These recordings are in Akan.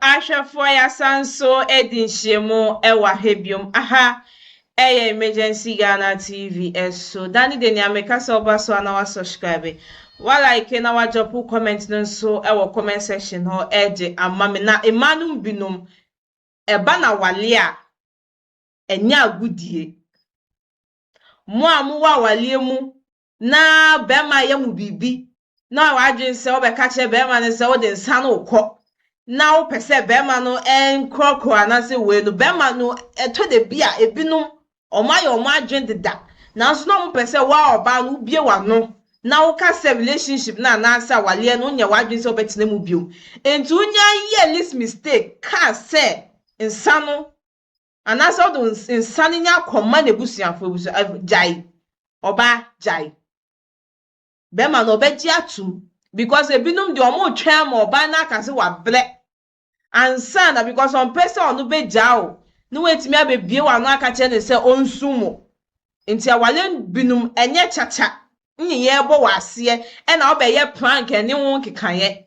Ahwɛfoɔ, yɛasan so adi nhyiamu wɔ ha biom. Aha ɛyɛ Emergency Ghana TV ɛso. Dane de nea meka sɛ ɔba so a na wasubscribe, walike na wadrop comment no nso ɛwɔ comment section hɔ ɛde ama me. Na mmaa no binom ɛba na wale a, ɛnyɛ agodie. Mo a mowɔ awaleɛ mu na bɛrima yɛ mo biribi na wadwene sɛ wobɛka kyerɛ bɛrima no sɛ wode nsa no kɔ na wopɛ sɛ bɛrima no nkorɔkorɔ anaasɛ wei no, bɛrima no ɛtɔ da bi a ebinom ɔmo ayɛ ɔmo adwene deda, nanso na ɔmo pɛ sɛ waa ɔbaa no wobie w'ano na woka sɛ relationship na anaasɛ awaleɛ no wonyɛ w'adwene sɛ wobɛtena mu bio. Nti wonya yɛ least mistake kaa sɛ nsa no anaasɛ wode nsa no nya akɔma n'ebusuafo, ebusua gyae, ɔbaa gyae, bɛrima no ɔbɛgye atum, because ebinom deɛ, ɔmo twɛn ama ɔbaa no aka sɛ wabrɛ ansa na, because ɔmpɛ sɛ ɔno bɛgyaa o na watumi abɛbie w'ano aka kyerɛ ne sɛ ɔnsu mo. Nti awale binom ɛnyɛ kyakya nyeyɛ bɔ wɔ aseɛ ɛna ɔbɛyɛ prank ɛne ho nkekaeɛ.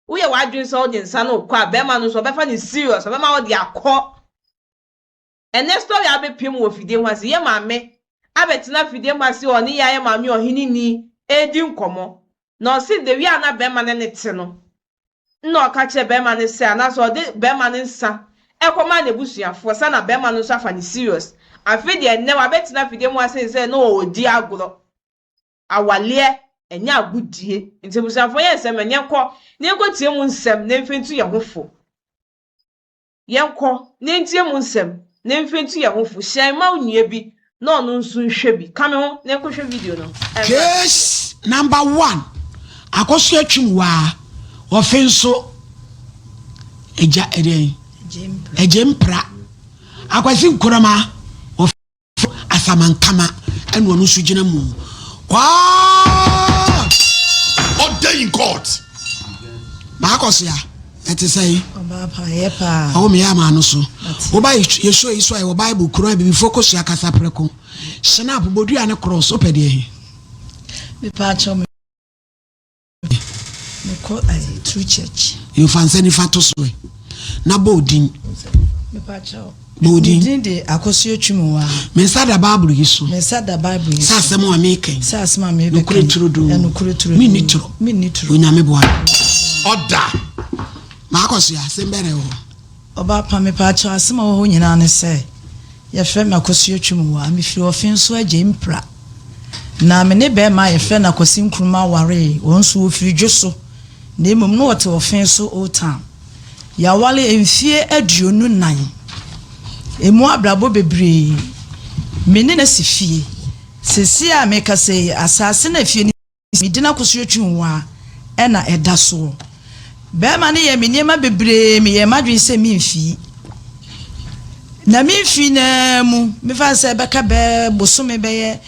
Woyɛ w'adwene sɛ ɔde nsa no kɔ a, bɛrima no nso ɔbɛfa ne serious, ɔbɛma ɔde akɔ. Ɛnɛ story abɛpiem wɔ fidie mu ase, yɛ maame abɛtena fidie mu ase, ɔne yɛ ayɛ maame ɔhene ni edi nkɔmɔ na ɔsi de wi a na bɛrima no ne te no, nna ɔka kyerɛ bɛrima no sɛ anaasɛ ɔde bɛrima no nsa ɛkɔma n'ebusuafoɔ sa na bɛrima no nso afa ne serious. Afei deɛ, nnɛ wabɛtena fidie mu ase sɛ na ɔwɔ di agorɔ. Awaleɛ ɛnyɛ agodie. Nti abusuafoɔ, yɛ nsɛm ɛnyɛ kɔ na yɛnkɔ tie mu nsɛm na mfe ntu yɛn ho fo. Yɛnkɔ na ntie mu nsɛm na mfe ntu yɛn ho fo. Hyɛn ma onua bi na ɔno nso nhwɛ bi ka me ho na yɛnkɔhwɛ video no. Case number 1, Akosua Twumwaa, ɔfe nso agya ɛdɛn, Agye Mpra. Akwasi Nkrumah, ɔfe Asamankama, ɛna ɔno nso gyina mu kwaa. Order in court. Maakɔsoa, ɛte sɛ yi. Ɔbaa pa yɛ paa. Ɔwɔ meyɛ ama no so. Woba yɛsuo yi so a, yɛwɔ Bible kuro a bibifoɔ kɔsua kasa prɛko, Schnapp, bodua ne cross, wopɛ deɛ he? Mepa akyɛw, me mekɔ ayi True Church. Yɛmfa nsa nifa to so ɛ na bɔ odin. Mepa akyɛw. Bɔ odin. Me din de Akosua Twumwaa. Me nsa da Bible yi so. Me nsa da Bible yi sɛ so. Asɛm a meka yi. Sɛ asɛm a mebɛka. Nokorɛ turodoo. Ɛnokorɛ turodoo. Menni toro. Menni toro. Onyame boa me. Order. Maakɔsoa, asɛm bɛn na ɛwɔ hɔ? Ɔbaa pa, mepa akyɛw, asɛm a ɛwɔ hɔ nyinaa ne sɛ yɛfrɛ me Akosua Twumwaa. Mefiri Ɔfe nso Agye Mpra. Na me ne bɛrima a yɛfrɛ no Akwasi Nkrumah waree. Wɔn nso wɔfiri dwo so. Na mmom na wɔte Ɔfe so Old Town. Yɛawale mfie 24. Emu abrabɔ bebree. Me ne no si fie. Sisi a meka sɛ asase na fie no me din Akosua Twumwaa ɛna ɛda soɔ. Bɛrima no yɛ me nneɛma bebree, meyɛ m'adwene sɛ memfii. Na memfii naa mu, mefa sɛ bɛka bɛɛ bosome bɛyɛ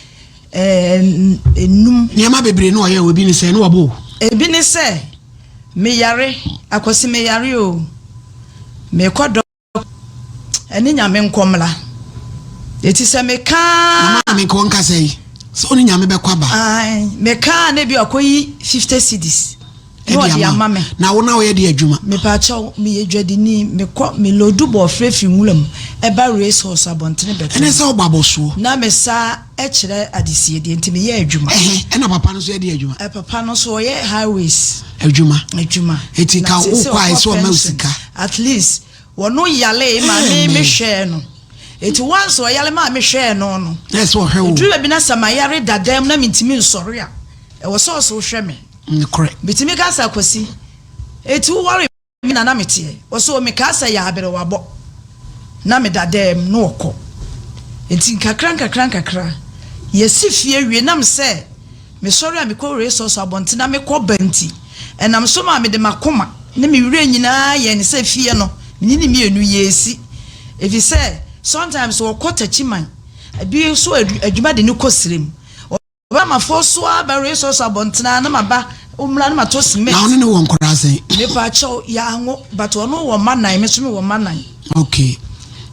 5. Nneɛma bebree na ɔyɛ wɔ ebi ne sɛ ne wɔbɔ wo. Ebi ne sɛ meyare, Akwasi, meyare o. Mekɔ dɔ ɛne Nyame nkɔmmla. Eti sɛ mekaa Na maa menka wɔn kasa yi sɛ wo ne Nyame bɛkɔ aba. Ae, mekaa na bi akɔyi 50 cedis na ɛde ɔde ama me. Na wo na woyɛ de adwuma? Mepaakyɛw, meyɛ dwadini, mekɔ meload bɔɔfrɛ firi nwura mu ɛba Race Horse abɔntene ɛne bɛtɔn. Sɛ wobɔ abɔsoɔ. Na mesa kyerɛ adesie deɛ nti meyɛ adwuma. Ɛhɛ, ɛna papa no nso yɛ de adwuma? Ɛ, papa no nso ɔyɛ highways adwuma. Adwuma. Eti Na ka seesei wokɔ a ɔkɔ ɛsɛ ɔma wo pension. sika. At least wɔno yale ma me mehwɛɛ no. Eti once ɔyale maa mehwɛɛ no, Na ɛsɛ ɔhwɛ wo. Eduru baabi na sɛ mayare dada mu na mentumi nsɔre a, ɛwɔ sɛ ɔso hwɛ me. Nokorɛ. Bitumi ka sɛ, "Akwasi, eti woware me na na meteɛ?" Ɔsɛ o, mekaa sɛ yɛ aberewabɔ na meda dɛm na ɔkɔ. Nti nkakra nkakra nkakra yɛsi fie wie nam sɛ mesɔre a mekɔ Resource abɔnten na mekɔ ba, nti ɛnam so ma mede m'akoma ne me werɛ nyinaa yɛ ne sɛ fie no mene ne mmienu yɛsi, ɛfiri sɛ sometimes wɔkɔ Takyiman bi nso adwuma de ne kɔ serem ɔbɛmafoɔ so aba Resource abɔntene na maba mmra na matɔ cement. Na ɔno ne wɔ nkɔraa sɛn? Mepa kyɛw, yɛanwo, but ɔno wɔ mma 4, me nso mewɔ mma 4. Okay,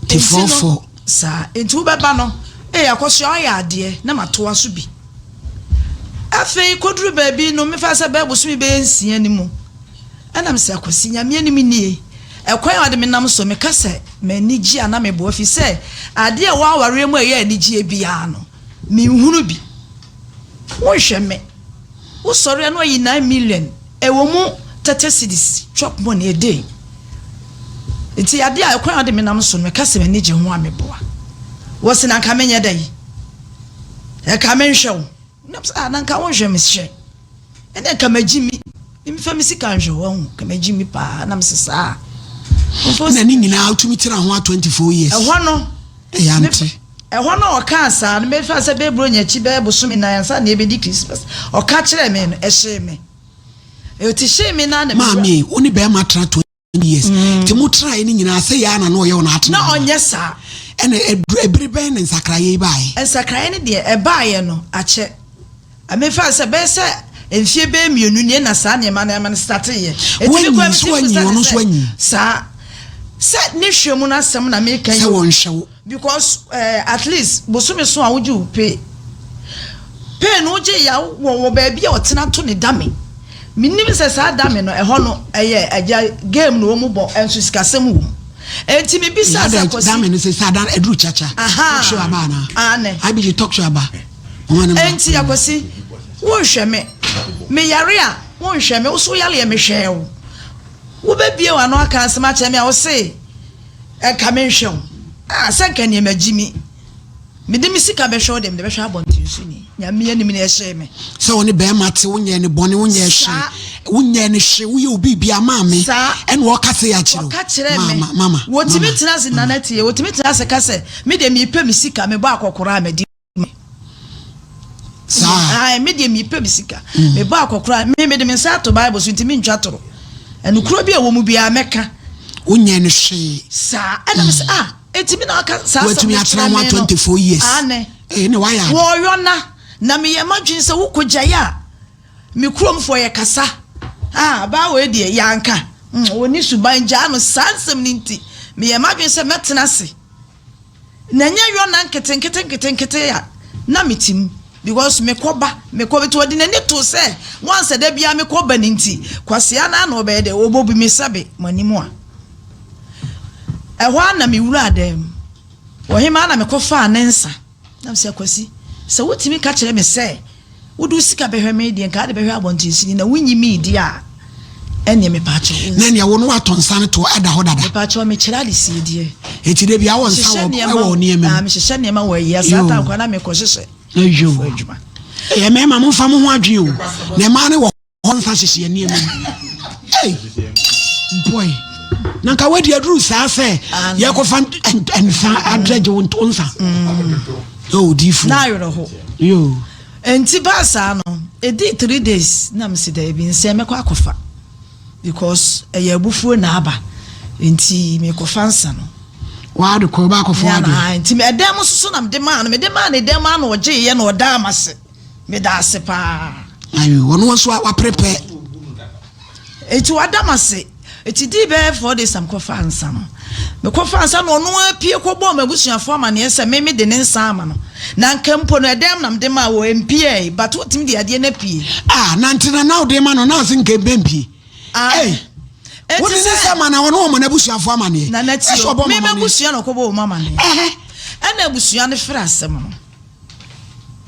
nti Nti four no, four. Saa nti wobɛba no ee, Akɔsoa, ɔyɛ adeɛ na matoa so bi. Afei kɔduru baabi no, mefa sɛ bɛɛ bosome bɛyɛ 6 no mu, ɛnam sɛ Akwasi, Nyame anim nie. Ɛkwan a ɔde me nam so, meka sɛ m'ani gye a na meboa fi sɛ adeɛ a ɛwɔ awareɛ mu a ɛyɛ anigyeɛ biara no, menhunu bi. Wonhwɛ me. Wosɔre a na wayi 9 million, ɛwɔ mu 30 cedis chop money a day. Nti adeɛ a ɛkwan a ɔde me nam so no, meka sɛ m'ani gye ho a meboa. Wɔsi na nka menyɛ dɛ yi. Ɛka menhwɛ wo. Nam sɛ ah na nka wonhwɛ me hwɛ. Ɛnna nka magyi mi. Mfa me sika nhwɛ wo ahu. Nka magyi mi paa nam sɛ saa. Na ne nyinaa wotumi tena ho a 24 years. Ɛhɔ no. Ɛyɛ ante. Ɛhɔ no ɔkaa saa no, mefa sɛ bɛburo nya akyi bɛyɛ bosome 4 ansa na yɛbɛdi Christmas. Ɔka kyerɛɛ me no, ɛhyee me. Ɛti hyee me na na Maame, wo ne bɛrima tena 20 years. Nti mo tenaeɛ no nyinaa sɛ yɛ ana na ɔyɛ wo na atena. Na ɔnyɛ saa. Ɛna ebere bɛn ne nsakraeɛ yi baeɛ? Nsakraeɛ no deɛ ɛbaeɛ no akyɛ. Mefa sɛ bɛyɛ sɛ mfie bɛyɛ 2 nie na saa nneɛma nneɛma no starteeɛ. Wanyi so wanyi, ɔno nso wanyi. Saa sɛ ne hwɛ mu no asɛm na meka yi. Sɛ wɔnhwɛ wo. Because at least bosome so a wogye wo pay. Pay no wogye ya wɔ wɔ baabi a ɔtena to ne dame. Menim sɛ saa dame no ɛhɔ no ɛyɛ agya game na wɔn bɔ, ɛnso sikasɛm wɔ mu. Enti mebisa sɛ Kwasi. Dame no sɛ sɛ adan aduru kyakya. Talk show aba ana? Ane. IBG talk show aba. Enti Akwasi, wonhwɛ me. Meyare a, wonhwɛ me. Wo so woyare yɛ mehwɛɛ wo. Wobɛbie w'ano aka asɛm akyerɛ me a wose ɛnka menhwɛ wo. Ah, sɛ nka nneɛma gyi mi. Mede me sika bɛhwɛ wo deɛ, mede bɛhwɛ abɔnten so ni. Nyame anim na ɛhyee me. Sɛ wo ne bɛrima te, wonyɛ ne bɔne, wonyɛ hwee, wonyɛ ne hwee, woyɛ obi bi ama me. Ɛna ɔka sɛ yɛakyerɛ wo. Ɔka kyerɛ me. Mama. Wɔtumi tena ase, Nana tie, wɔtumi tena ase ka sɛ, me deɛ mepɛ me sika, mebɔ akɔkora a madi. Saa. Me deɛ mepɛ me sika. Mebɔ akɔkora, me mede me nsa ato Bible so nti mentwa toro. Ɛnokoro bi a ɛwɔ mu biara mɛka. Wonyɛ no hwee. Saa. Ɛna me sɛ, ah, enti me na aka saa asɛm no kyerɛ me no. Watumi atena ho 24 years. Aane. Eh, ne wayɛ ade. Wɔyɔ na, na meyɛ m'adwene sɛ wokɔ gyae a, me kuromfoɔ yɛ kasa. Ah, abaa wei deɛ, yɛanka. Ɔnni suban, gyaa no. Saa nsɛm no nti, meyɛ m'adwene sɛ mɛtena ase. Na ɛnyɛ yɔna nketenkete nketenkete a na mete mu because mekɔ ba mekɔ nti ɔde n'ani too sɛ once da biara mekɔ ba no nti kwasea no ana ɔbɛyɛ dɛ ɔbɔbu me sɛbe mo anim a ɛhɔ ara na mewuraa dan mu ɔhemaa na mekɔfaa ne nsa. Na mesɛ, Kwasi, sɛ wotumi ka kyerɛ me sɛ wode wo sika bɛhwɛ me deɛ, nka wode bɛhwɛ abɔntensini na wonyi me di a, ɛnneɛ mepaakyɛw wo Na nea wo no watɔ nsa no to ɛda hɔ dada. Mepaakyɛw, mekyerɛ adesie deɛ. Eti da biara wɔ nsa wɔ ɛwɔ wo nneɛma mu. Ah, mehyehyɛ nneɛma wɔ ayia saa time koraa na mekɔhyehyɛ. Ayo. Fo adwuma. Ɛyɛ mmarima momfa mo ho adwene o. Na mmaa no wɔ hɔ nsa hyehyɛ nneɛma mu. Hey, boy. Na nka wadi aduru saa sɛ yɛkɔfa nsa adrɛgye wo nsa. Oh, diifo. Na awerɛho. Yo. Nti baa saa no, ɛdii 3 days na mesi daabi nsɛn mɛkɔ akɔfa because ɛyɛ abufuo na aba nti mekɔfa nsa no. Waade kɔ ɔba akɔfa waade. Nti ɛdɛm nso so na mede maa no, mede maa ne dɛm ano ɔgyeeɛ na ɔdaa ma se meda ase paa. Ayo, ɔno nso waprepare. Eti wada ma se eti dii bɛyɛ 4 days am kɔfa nsa no, mekɔfa nsa no, ɔno apue kɔbɔɔ m'abusuafoɔ amaneɛ sɛ me mede ne nsa ama no, na nka mpo no ɛdɛm na mede maa wɔ mpie, but wotumi de adeɛ no apue. Ah, na nti na na wode ma no na ase nka mpie. Ah. Hey. Wode ne nsa ma na ɔno ɔmɔ n'abusuafoɔ amaneɛ. Na na tie Ɛsɛ ɔbɔ me ɔmo amaneɛ. m'abusua na ɔkɔbɔ wɔn amaneɛ. Ɛna abusua no frɛ asɛm no.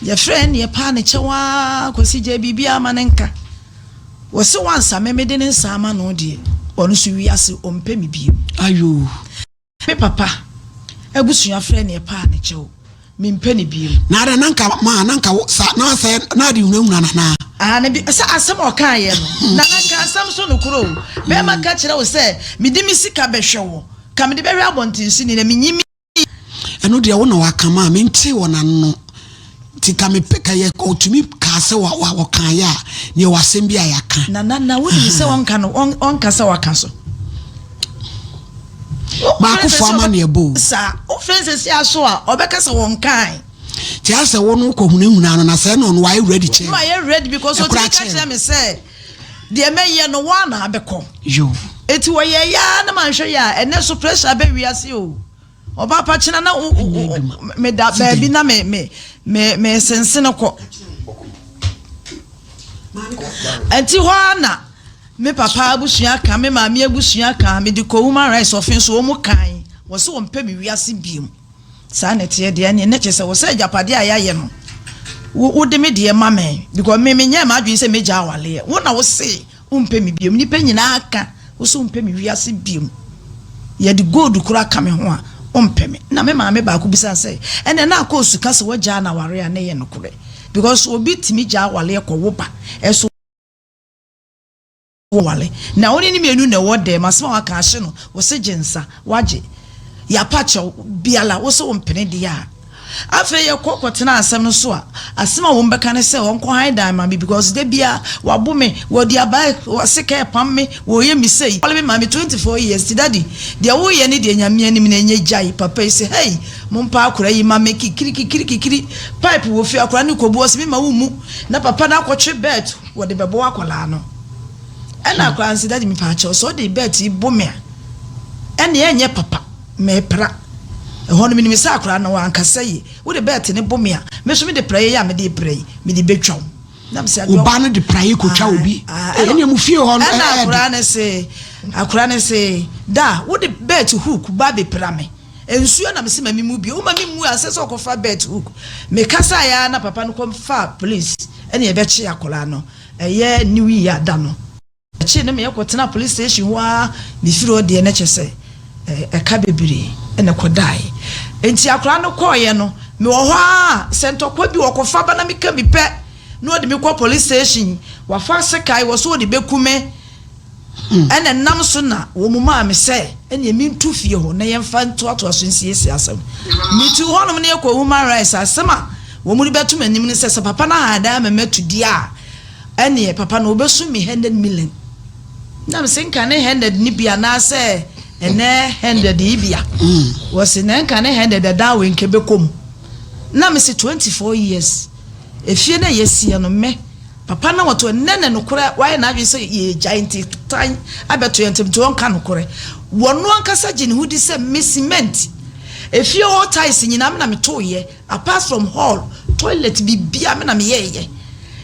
Yɛfrɛ neɛ paa ne kyɛw aa kɔsi gya biribi ama ne nka. Wɔse wansa me mede ne nsa ama no deɛ, ɔno nso wiase ɔmpɛ me bio. Ayo. Me papa abusua frɛ neɛ paa ne kyɛw, mempɛ ne bio. Na ada nanka ma nanka wo sa na sɛ na ade hunahuna nana. Ah, ne bi sɛ asɛm a ɔkaeɛ no, nana ka asɛm so nokorɛ o. Bɛrima ka kyerɛ wo sɛ mede me sika bɛhwɛ wo, ka mede bɛhwɛ abɔntensini na menyi me. Ɛno deɛ wo na waka ma mente wɔ n'ano nti ka mepɛ ka yɛ ɔtumi kaa sɛ wa wa ɔkaeɛ a neɛ wɔ asɛm bi a yɛaka. Nana na wonim sɛ ɔnka no ɔnka sɛ waka so. Baakofo ama ne ɛbɔ o. Saa wofrɛ nsɛsi aso a ɔbɛka sɛ wɔnkae. Nti ayɛ sɛ wo no wokɔ hunahuna no na sɛ ɛna ɔno wayɛ ready kyɛn. No ayɛ ready because ɔtumi ka kyerɛ me sɛ deɛ mɛyɛ no wɔn na abɛkɔ. Yo. Eti wɔyɛ yaa na manhwɛ yɛ a ɛnɛ so pressure bɛ wiase o. Ɔba pa kyena na meda baabi na me me me me sensene kɔ. Nti hɔ ara na. Me papa abusua ka, me maame abusua ka, mede kɔ human rights ɔfe nso wɔn kan, wɔse wɔmpɛ me wiase biom. Saa na ɛteɛ deɛ ɛneɛ na kyerɛ sɛ wɔ sɛ agyapadeɛ a yɛayɛ no wo wode me deɛ ma me because me menyɛɛ m'adwene sɛ mɛgya awaleɛ wo na wo se wompɛ me biom nnipa nyinaa ka wo se wompɛ me wiase biom yɛde gold koraa ka me ho a wompɛ me na me maame baako bisa sɛ ɛnɛ na akɔ osu ka sɛ wagyaa na aware a na ɛyɛ nokorɛ because obi tumi gya awaleɛ kɔ wo ba ɛso Woware na wo ne no mienu na ɛwɔ dɛm asɛm a waka ahye no wo se gye nsa wagye yapa kyɛw biala wo se wo mpene deɛ a afei yɛ kɔ kɔ tena asɛm no so a asɛm a wɔn bɛka ne sɛ wɔn kɔ han dan ma me because da bia wabo me wɔde aba sika ɛpam me wɔyɛ me sei wɔle me ma me 24 years ti daddy deɛ woyɛ ne deɛ nyame anim na ɛnyɛ gyae papa yi se hey mo mpa akora yi ma me kikiri kikiri kikiri pipe wɔ fie akora ne kɔbu ɔse me ma wo mu na papa no akɔtwe belt Wɔde bɛbɔ akwadaa no. Ɛna akwadaa no sɛ, Daddy mepaakyɛw, sɛ wode bɛɛt yi bo me a, ɛnneɛ ɛnyɛ papa, mepra. Ɛhɔ no menim sɛ akwadaa no wankasa yie. Wode bɛɛt no bo me a, me nso mede praeɛ yi a mede repra yi, mede bɛtwa wo. Na mesɛ, Wo ba no de praeɛ kɔtwa obi? Ɛnneɛ mo fie hɔ no ɛyɛ den. Ɛna akwadaa no se, akwadaa no se, Da, wode bɛɛt hook ba abɛpira me. Nsuo na mese ma me mu bio. Woma me mu a ɛnsɛ sɛ ɔkɔfa belt hook. Me kasaeɛ ara na papa no kɔ faa police ɛna yɛbɛkye akwadaa no. Ɛyɛ new year da no. Yɛkyee no ma yɛkɔ tenaa police station hɔ ara. Me firi hɔ deɛ na kyerɛ sɛ ɛka bebree ɛna ɛkɔdaeɛ. Nti akwadaa no kɔeɛ no mewɔ hɔ ara sɛ ntɔkwa bi ɔkɔfa ba na meka bi pɛ na ɔde me kɔ police station. Wafa sekan wɔ so ɔde bɛku me. Ɛna ɛnam so na wɔmaa me sɛ ɛneɛ mentu fie hɔ na yɛmfa ntoatoa so nsiesie asɛm. Metuu hɔnom na yɛkɔɔ Human Rights. Asɛm a wɔde bɛto m'anim ne sɛ, sɛ papa no aha dan ama matu deɛ a, ɛneɛ papa no ɔbɛsum me hundred million. Na mese nka ne hundred no bi anaasɛ ɛnɛ hundred yi bi a. Wɔse na nka ne hundred ɛdan wei nka ɛbɛkɔ mu. Na mese 24 years efie no a yɛsiɛ no me Papa na wɔto ɛnnɛ na nokorɛ wayɛ n'adwene sɛ yɛgyae nti tan abɛto yɛn ntam nti ɔnka nokorɛ. Wɔno ankasa gye ne ho di sɛ me cement efie hɔ tiles nyinaa me na metoeɛ apart from hall, toilet biribiara me na meyɛeɛ.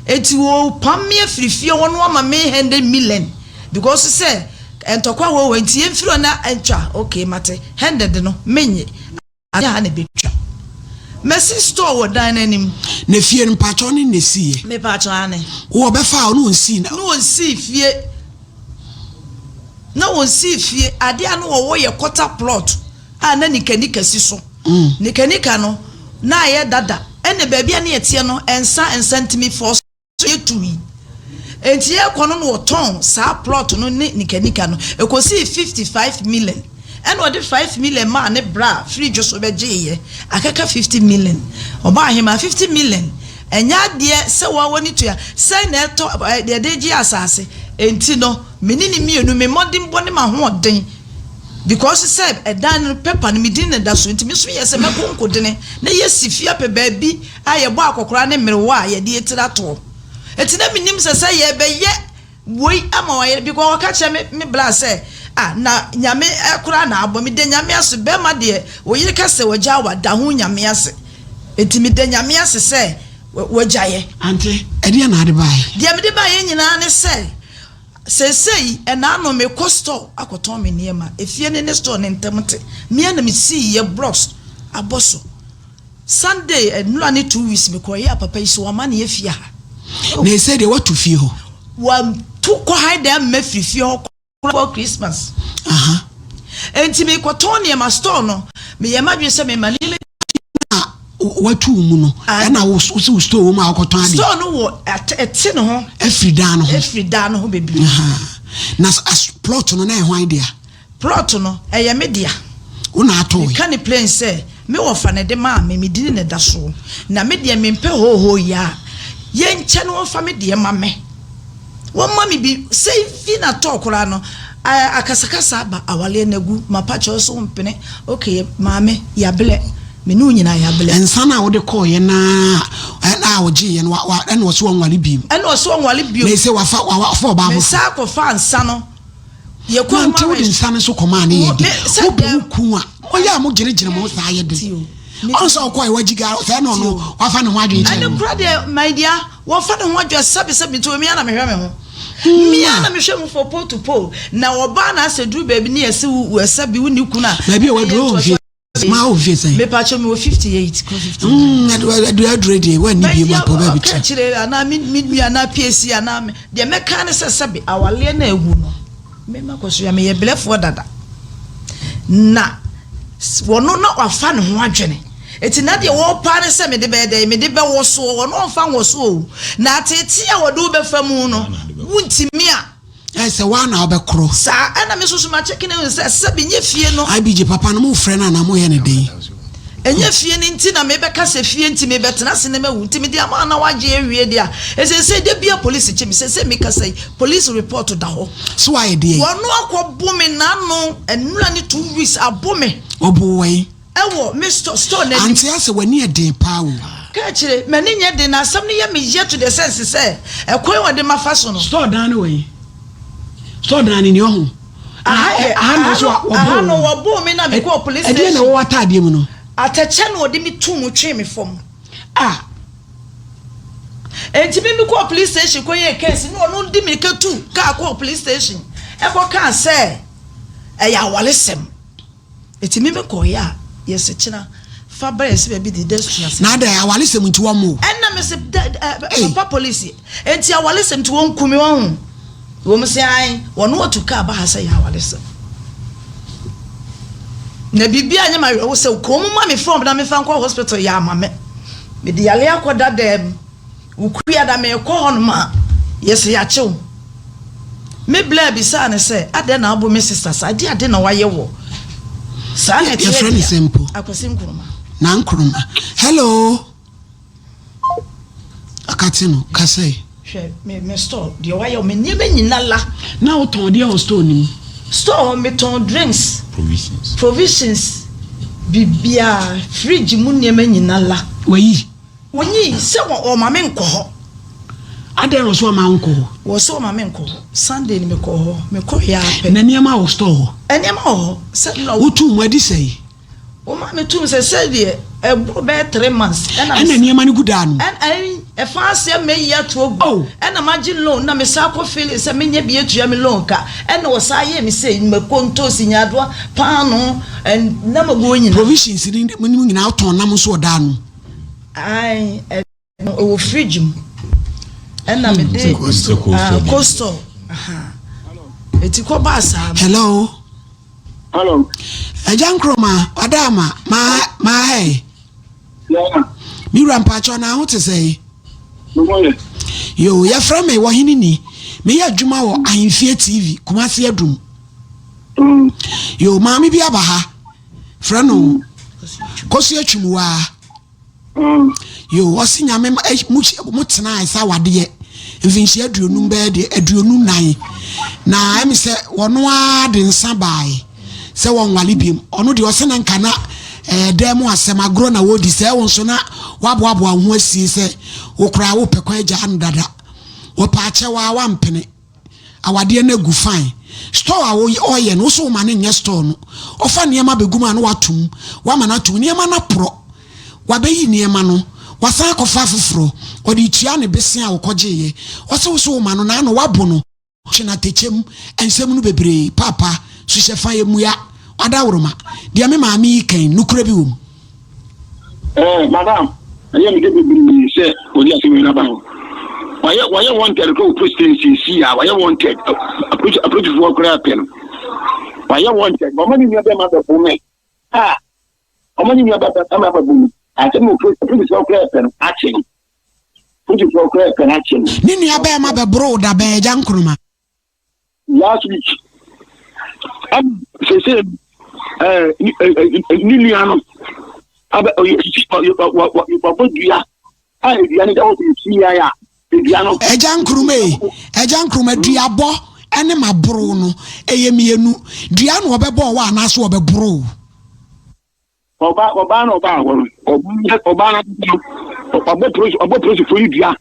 Nti wɔpam me afiri fie hɔ no ama me hundred million because sɛ ntɔkwa wɔ hɔ nti yɛmfiri hɔ na ntwa okay mate hundred no mennye. Anyɛ ha na ebetwa. Masi store wɔ dan no anim. Na fie no mpakyɛw ne na esiiɛ? Mepakyɛw aane. Wo ɔbɛfaa wo na onsii na. Na onsii fie. Na onsii fie. Adeɛ a na wɔwɔ yɛ quarter plot a na nikanika si so. Nikanika no na ayɛ dada. Ɛna baabi a na yɛteɛ no nsa nsa nti me force. So yɛtui. Enti yɛrekɔ no na wɔtɔn saa plot no ne nikanika no. Ɛkɔsii 55 million. Ɛna ɔde 5 million maa ne bra firi dwo so bɛgyeeɛ. Akaka 50 million. Ɔbaa ahemaa 50 million. Ɛnyɛ adeɛ sɛ wo ara w'ani tua. Sɛn na ɛtɔ yɛde gye asase. Enti no me ne no mmienu me mmɔdenbɔ ne m'ahoɔden because sɛ ɛdan no paper no me din na ɛda so nti me nso meyɛɛ sɛ mɛkɔ nkodene na yɛasi fie apɛ baabi a yɛbɔ akɔkoraa ne mmerewa a yɛde yɛn tiri atoɔ. Enti na mennim sɛ sɛ yɛrebɛyɛ woi ama wayɛ because ɔka kyerɛ me me bra sɛ ah na Nyame koraa na abɔ me da Nyame ase bɛrima deɛ wo yere ka sɛ wagyaa wo a da ho Nyame ase enti meda Nyame ase sɛ wagyaeɛ. Ante, ɛdeɛn na ade baeɛ? Deɛ mede baeɛ nyinaa ne sɛ seesei ɛnaano mekɔ store akɔtɔn me nneɛma, efie no ne store no ntam te, me ara na mesiiɛ blocks abɔ so. Sunday nnora ne 2 weeks me kɔ yɛ a papa yi so wama ne afie ha. Na ɛsɛ deɛ watu fie hɔ. Watu kɔ ha dan mma firi fie hɔ kɔ Christmas. Enti me kɔtɔn nneɛma store no meyɛ m'adwene sɛ mema nneɛma. Na watu mu no ɛna wo sɛ wo store wɔ mu a wokɔtɔn adeɛ. Store no wɔ ɛte ne ho. Afiri dan no ho. Afiri dan no ho bebree. Na plot no na ɛyɛ hwan dea? Plot no, ɛyɛ me dea. Wo na atooe. Meka no plain sɛ, me wɔfa na ɛde maa me, me dini na ɛda soɔ. Na me deɛ mempɛ hoohoo yi a, yɛnkyɛ na wɔmfa me deɛ ma me. Wɔmma me bi, sɛ even at all koraa no, akasakasa aba, awaleɛ no agu, mapa kyɛw so wompene, okay maame, yɛablɛ, me ne wo nyinaa yɛablɛ. Nsa no a wode kɔeɛ no ara a ɔgyeeɛ no, ɛna ɔse ɔnwale bio. Ɛna ɔse ɔnwale bio. Na ɛsɛ wafa ɔbaa foforɔ. Mesan kɔfaa nsa no. Nante wode nsa no so kɔmaa ne yɛ de wopɛ wo kun a moyɛ a mogyinagyina mo saa yɛ de ɔn sɛ ɔkɔɛ wagyi ga sɛ ɛna ɔno wafa ne ho adwene kyɛn ɛne kora deɛ my dear wɔfa ne ho adwene sɛbi sɛbi nti omi ana mehwɛ me ho. Me ara na mehwɛ mu for pole to pole. Na ɔbaa na asɛ duru baabi ne yɛse wo ɛsɛ bi wo ne kunu a. Baabi a waduru wɔ mfie maa wɔ mfie sɛn? Mepakyɛ mewɔ 58 kɔ 59. Aduru aduru deɛ wanni bi mu apɔ baabi tra. Kyerɛ anaa me me nua anaa PAC anaa me deɛ mɛka ne sɛ sɛbe awaleɛ na awu no. Me makɔ so ya meyɛ blɛfoɔ dada. Na wɔno na wafa ne ho adwene. Eti na deɛ wɔrepa ne sɛ mede bɛyɛ dɛn mede bɛwɔ soɔ wɔno ɔmfa nwɔ so o. Na ateetee a wɔde wo bɛfa mu no wontumi a. Ɛyɛ sɛ woa na wobɛkorɔ. Saa ɛna me nso so makyɛke no ahu sɛ sɛbe nyɛ fie no. IBG papa no mofrɛ no anaa moyɛ no dɛn? Ɛnyɛ fie no nti na mebɛka sɛ fie nti mebɛtena ase na mawu nti mede ama wo na woagye awie deɛ a, seesei da biara polisi kye me, seesei mekasa yi police report da hɔ. So woayɛ deɛn? Wɔno akɔbo me n'ano nnora ne 2 weeks abo me. Ɔbo wo wɛn? Ɛwɔ me store store n'anim. Ante asɛ w'ani yɛ den paa o. Ka akyire, m'ani nyɛ den na asɛm no yɛ me ya to the sense sɛ ɛkwan a wɔde mafa so no. Store dan no wɔ he? Store dan no ni ɔho. Aha yɛ, aha no aha no, aha no wɔboo me na mekɔɔ police station. Ɛdeɛn na ɛwɔ w'ataadeɛ mu no? Atɛkyɛ na wɔde me too mu twee me fam. Ah! Enti me mekɔɔ police station kɔyɛɛ case na ɔno de mirika tu kaa kɔɔ police station ɛkɔkaa sɛ ɛyɛ awaresɛm. Eti me me kɔɔeɛ a yɛse kyena fa bra yɛse baabi de da sua sɛ. Na adɛn awaresɛm nti wɔn mo. Ɛna me se da ɛ papa police enti awaresɛm nti wɔn ku me wɔn ho wɔn se ae wɔn wɔtu kaa ba ha sɛ yɛ awaresɛm na biribi anyɛ ma awerɛho sɛ kɔn mu ma me form na me fa nkɔ hospital yɛ ama me mede yale akɔ da dɛm. Wukua da merekɔ hɔnom a, yɛse yɛakye wo. Me bla bisaa no sɛ, adɛn na wabo me sista saa? Ɛdeɛn ade na wayɛ woɔ? Saa na ɛteɛ Yɛfrɛ no deɛ sɛn mpo? Akwasi Nkrumah. Na Nkrumah. Hello! Akate no, kasa yi. Hwɛ, me, me store, deɛ wayɛ wo, me nneɛma nyina la. Na wotɔn deɛ wɔ store no mu? Store hɔ, metɔn drinks. Provisions. Provisions, biribiara, fridge mu nneɛma nyina la. Wayi? Onyii sɛ wɔma me nkɔ hɔ. Adɛn na ɔsɛ ɔma wo nkɔ hɔ? Wɔsɛ ɔma me nkɔ hɔ. Sunday no mekɔɔ hɔ. Mekɔeɛ ara pɛ. Na nneɛma wɔ store hɔ? Nneɛma wɔ hɔ. Sɛ na. Wotuu mu adi sɛn? Wɔmaa me tum sɛ sɛdeɛ ɛboro bɛyɛ 3 months. Ɛna. Ɛna nneɛma no gu daa no? Ɛn ɛfa aseɛ mɛyi ato agu. Oh. Ɛna magye loan na mesan akɔ feeling sɛ menyɛ bi atua me loan ka. Ɛna wɔsan yɛɛ me sei mako, ntoosi, nyaadoa, paanoo, ɛnam agu hɔ nyinaa. Provisions no mu nyinaa wotɔn nam nso wɔ daa no? Ae, ɛno ɛwɔ fridge mu. Ɛna me de cold store. Eti kɔ baa saa. Hello. Hello. Ɛgya Nkrumah, Ɔdaama, maa maa hɛ. Yeah. Me wura mpakyɛw na ho te sɛ. Me ho yɛ. Yo, yɛfrɛ me wɔ hene ni. Meyɛ adwuma wɔ Ahemfie TV, Kumasi Adum. Yo, maame bi aba ha. Frɛ no Kosi Atwumuwaa. Yo, ɔsi nyame mo mo tena ɛsɛ awadeɛ mfinhyia 50 bɛyɛ deɛ 24 na ɛmi sɛ wɔn ara de nsa baae sɛ wɔn nwale biem. Ɔno deɛ ɔsɛ na nka na ɛɛ dan mu asɛm agorɔ na wɔredi sɛ ɛwɔ nso na waboaboa ho asie sɛ wokora wopɛ kwan agya ano dada. Wɔpɛ akyɛw a wampene. Awadeɛ no agu fine. Store a ɔyɛ no, wo so woma no nyɛ store no. Ɔfa nneɛma bɛgu mu a na wato mu. Wama no ato mu. Nneɛma no aporɔ. Wabɛyi nneɛma no. Wasan akɔfa afoforɔ. Ɔde retua ne bese a ɔkɔgyeeɛ. Ɔse wo so woma no na ano wabo no. Twe no atɛkyɛm. Nsɛm no bebree. Paapa, suhyɛ fa yɛ mua. Ɔadaworoma. Deɛ me maame yi ka yi, nokorɛ bi wɔ mu. Eh, madam, ɛyɛ me dɛ bebree sɛ wɔde asɛm yi aba hɔ. Wɔayɛ wɔayɛ wanted kɔ wɔ police station siesie a wɔayɛ wanted apolisi apolisifoɔ koraa pɛ no. Wɔayɛ wanted. Wɔn ne nua bɛma bɛbo me. A wɔn ne nua bɛma bɛbo me. Asɛm wɔ police apolisifoɔ koraa pɛ no akye no. Polisifoɔ koraa pɛ no akye no. Ne nua bɛrima bɛboro wo da bɛn, Agya Nkrumah? Last week. Ɛna sese ɛɛ ne nua no abɛ ɔyɛ wabɔ dua a dua no da hɔ sɛ si ya a dua no. Agya Nkrumah ei, Agya Nkrumah duabɔ ne maboro no ɛyɛ mmienu. Dua na ɔbɛbɔ wo anaasɛ ɔbɛboro wo? Ɔbaa ɔbaa na ɔbaa hɔ no ɔbaa na ɔbɔ polisi ɔbɔ polisifoɔ yi dua.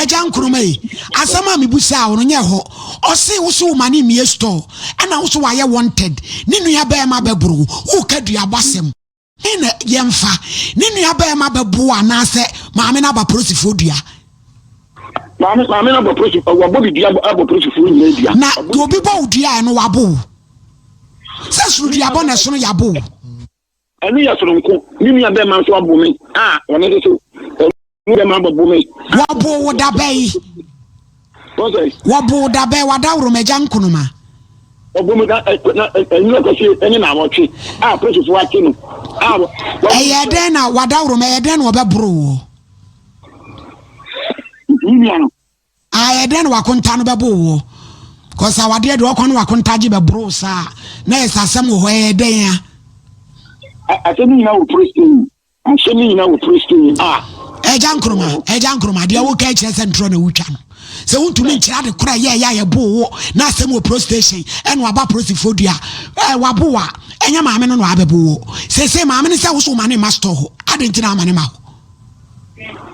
Agya Nkrumah yi, asɛm a mebusaa wo no nyɛ hɔ. Ɔse wo so wo ma ne mmie store ɛna wo so wayɛ wanted ne nua bɛɛma bɛboro wo, woka duabɔ asɛm. He na yɛmfa, ne nua bɛɛma bɛbo wo anaasɛ maame no aba polisifoɔ dua? Maame maame no abɔ polisi wabɔ me dua abɔ polisifoɔ nyinaa dua. Na obi bɔ wo dua a ɛno wabo wo. Sɛ soro duabɔ na ɛsono yabo wo. Ɛno yɛ soronko. Me nua bɛrima nso abo me a ɔno nso so ɔno bɛrima abɛbo me. Wɔbo wo da bɛyi. Wɔbo wo da bɛyi wadaworo m'agya nkonoma. Wɔbo me da na ɛnyɛ kɔsi ɛne na awɔtwe a polisifoɔ akye no a. Ɛyɛ dɛn na wadaworo ma ɛyɛ dɛn na ɔbɛboro woɔ. Me nua no. Ayɛ dɛn na w'akonta no bɛbo woɔ? Cause awadeɛ deɛ ɔkɔ no w'akonta gye bɛboro wo saa na yɛ sɛ asɛm wɔ hɔ ɛyɛ dɛn a? Asɛm no nyinaa wɔ pristine. Asɛm no nyinaa wɔ pristine a. Ɛgya Nkrumah, Ɛgya Nkrumah, deɛ woka kyerɛ sɛ ntorɔ na wotwa no. Sɛ wontumi nkyerɛ ade korɔ a ɛyɛ ɛyɛ a yɛboo wo na asɛm wɔ pro station ɛna waba polisifoɔ dua ɛɛ wabo wo a, ɛnyɛ maame no na wabɛbo wo. Seesei maame no sɛ wo so woma ne mma store hɔ, adɛn nti na ama ne ma hɔ?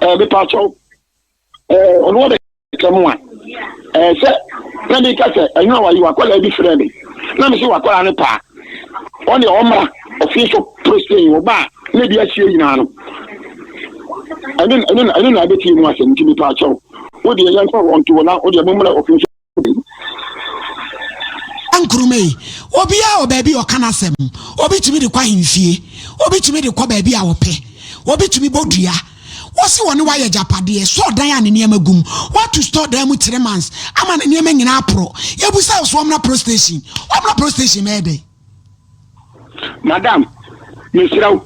Ɛɛ mepakyɛw. Ɛɛ ɔno ɔbɛka mu a ɛɛ sɛ na mi ka sɛ ɛnyɛ ɔwayi wakɔla bi frɛ mi na mi sɛ wakɔla no paa ɔne ɔmra ɔfi so president ɔba a ne bi asie nyinaa no ɛne ɛne ɛne na abɛtie mu asɛm nti mi paa kyɛw wo deɛ yɛn kɔ wɔn to wɔ na wo deɛ mo mmra ɔfi so. Nkrumah yi, obiara wɔ baabi a ɔka n'asɛm. Obi tumi de kɔ ahemfie, obi tumi de kɔ baabi a ɔpɛ, obi tumi bɔ dua. Wɔse wɔne wo ayɛ agyapadeɛ, store dan a ne nneɛma gu mu. Woatu store dan mu three months ama ne nneɛma nyinaa aporɔ. Yɛbusa wo so ɔmmra pro station. Ɔmmra pro station mɛyɛ dɛn? Madam, mesrɛ wo,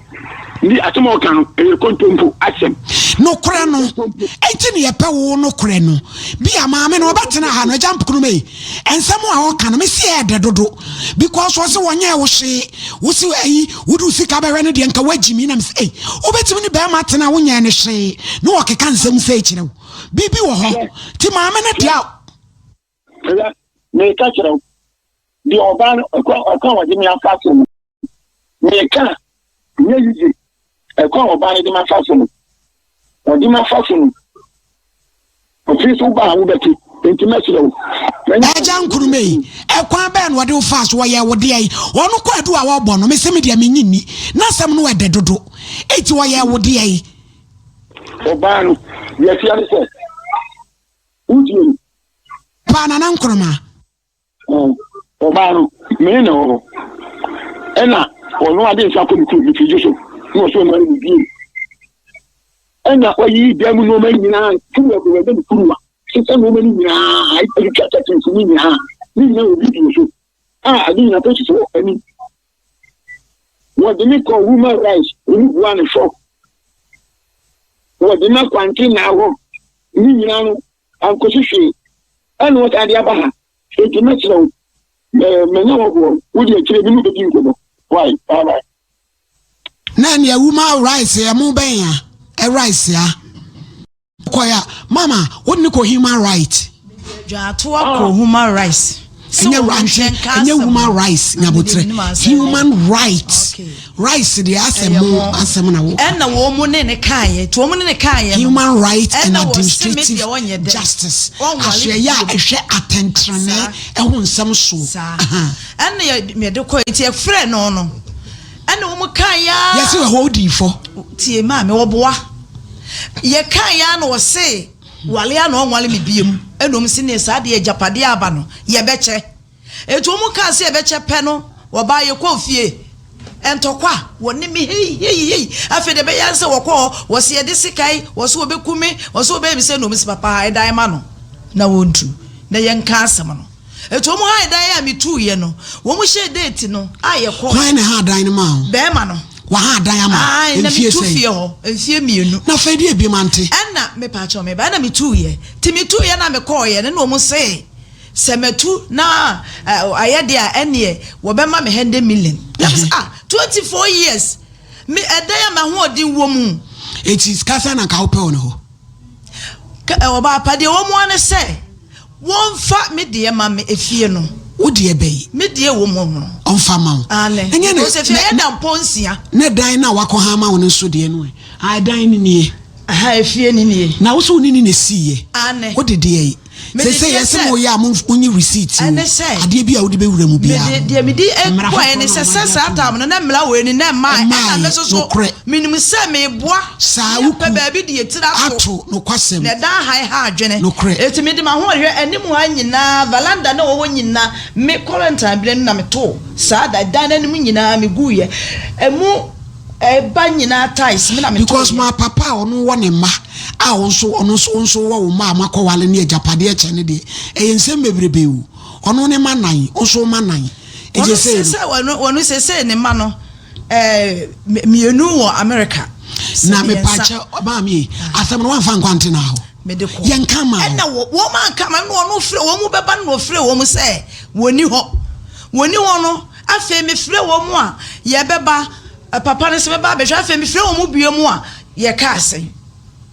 ni asɛm a ɔka no, ɛyɛ kontompo asɛm. Nokorɛ no, enti ne yɛpɛ wo nokorɛ no. Bi a maame no ɔbɛtena ha no, agya mpokonoma yi, nsɛm a ɔka no, mese ɛyɛ dɛ dodo. Because ɔse wɔnyɛɛ wo hwee, wose ayi, wode wo sika bɛhwɛ no deɛ nka woagyi me, na mese ei, wobɛtumi ne bɛrima atena a wonyɛɛ no hwee, na ɔkeka nsɛm sei kyerɛ wo. Biribi wɔ hɔ. Nti maame no deɛ a. Hwɛ, meka kyerɛ wo, deɛ ɔbaa no ɛkwan ɛkwan a wɔde me afa so no, meka a, nyɛ yiye. Ɛkwan a ɔbaa no de me afa so no, ɔde me afa so no, ɔfiri so ba a wobɛte, enti mɛsrɛ wo. Agya Nkrumah yi, ɛkwan bɛn na ɔde wo faa so? Ɔyɛɛ wo deɛn? Ɔno kwaadu a wɔbɔ no, mese me deɛ mennye nni. N'asɛm no ɛdɛ dodo. Enti ɔyɛɛ wo deɛn? Ɔbaa no, deɛ ɛteɛ ne sɛ, Wotie me? Paa Nana Nkrumah. Ɔbaa no, me ne na wɔ hɔ. Ɛna ɔno ade nsa kɔ me kurom, mefiri dwo so, na ɔsɛ ɔma no bie. Ɛna wayiyi dan mu nneɛma nyinaa, kuruwa kuruwa ɛbɛ ne kuruwa, sesa nneɛma no nyinaa, atwitwa kyɛkyɛnse no nyinaa, ne nyinaa wɔ video so, a ade nyinaa polisifoɔ anim. Wɔde me kɔ human rights, wɔn bua ne fɔ. Wɔde me akwante na hɔ, ne nyinaa no, ankosi hwee. Ɛna wɔsan de aba ha. Enti mɛkyerɛ wo, manya wɔboɔ, wode akyire me ne wobɛdi nkɔmmɔ. Why? Bye bye. Na ɛnea human rights ɛmo bɛn a rights a kɔɛ a mama wode ne kɔ human right. Dwaatoa kɔ human rights. Ɛnyɛ ɛnyɛ human rights nyabotrɛ human rights rights deɛ asɛm mo asɛm na wo. Ɛna wɔn mu ne ne kaayɛ nti wɔn mu ne ne kaayɛ no. Human rights and administrative justice ahwɛyɛ a ɛhwɛ atɛntrenee ɛho nsɛm so. Saa ɛna yɛ yɛde kɔ nti yɛfrɛ no no ɛna wɔn kaayɛ a. Yɛsi wɔ hɔ odi fɔ. Tie maame wɔboa yɛ kaayɛ a na wɔse. Wale a na ɔnwale me biom ɛna ɔmo se neɛ saa deɛ agyapadeɛ aba no yɛbɛkyɛ enti ɔmo kaa sɛ yɛbɛkyɛ pɛ no wɔbaa yɛkɔɔ fie ntɔkwa wɔne me hei hei hei afei deɛ ɛbɛyɛ sɛ wɔkɔ hɔ wɔse yɛde sekan wɔse wɔbɛku me wɔse wɔbɛyɛ me sɛ na ɔmo se papa ha ɛdan ma no na wɔntu na yɛnka asɛm no. Eti wɔn hae dan a metuiɛ no, wɔn hyɛɛ date no a yɛkɔɔ. Hwan na ɛhaa dan no maa wo? Bɛɛma no. Waha dan ama wo? Ae, na Mfie metu sɛn? fie hɔ mfie mmienu. Na afei deɛ ebiem ante? Ɛna, mepaakyɛw meba, ɛna metuiɛ. Nti metuiɛ na mekɔɔeɛ no, ɛna wɔn see sɛ matu na ayɛ deɛ a, ɛneɛ wɔbɛma me hundred million. Na mese, ah, 24 years, me ɛdan a m'ahoɔden wɔ mu. Eti sika sɛn na nka wopɛ wɔ ne hɔ? Ka, ɔbaa pa, deɛ ɛwɔ mu ara ne sɛ, Wɔnfa me deɛ ma me efie no. Wo deɛ bɛyi. Me deɛ wɔ mu no. Ɔnfa ma wo. Aane. Ɛnyɛ ne. Because efie yɛ da mpɔ nsia. Ne dan no a wakɔ han ama wo no nso deɛ no ɛ? Ah ɛdan no nie. Aha efie no nie. Na wo so wo ne ne na esiiɛ. Aane. Wo de deɛ yi. Sese yɛsɛ mo yɛ a mo nyi receipt o. Adeɛ bi a wode bɛwura mu biara. Mede deɛ mede kɔɛ ne sɛ sɛ saa tam no na mmara wei ni na mmaa ɛna me soso menim sɛ meboa saa yɛpɛ baabi de yɛtiri ato nokwasɛm na ɛdan ha ha adwene nokorɛ. Eti mede ma ho hwɛ anim ha nyinaa valanda na wɔwɔ nyinaa me quarantine berɛ no na metoo saa da dan n'anim nyinaa meguiɛ emu ɛba nyinaa tiles me na metoo. Because my papa a ɔno wɔ ne mma a wo nso ɔno nso wo nso wɔ wo mma a moakɔwale ne agyapadeɛ kyɛ ne deɛ ɛyɛ nsɛm bebrebe o ɔno ne mma nan wo nso wo mma nan ɔno sɛ ɔno sɛ ne mma no ɛɛ mmienu wɔ America. Na mepaakyɛ maame yi asɛm no wamfa nkɔ antena hɔ. Mede kɔ. Yɛnka ma wo. Ɛna wɔn anka ma no ɔno frɛ wɔn mu bɛba no na ɔfrɛ wɔn sɛ wɔni hɔ. Wɔni hɔ no afei mefrɛ wɔn mu a yɛbɛba papa no sɛ bɛba abɛhwɛ afei mefrɛ wɔn mu bio mu a yɛka asɛn.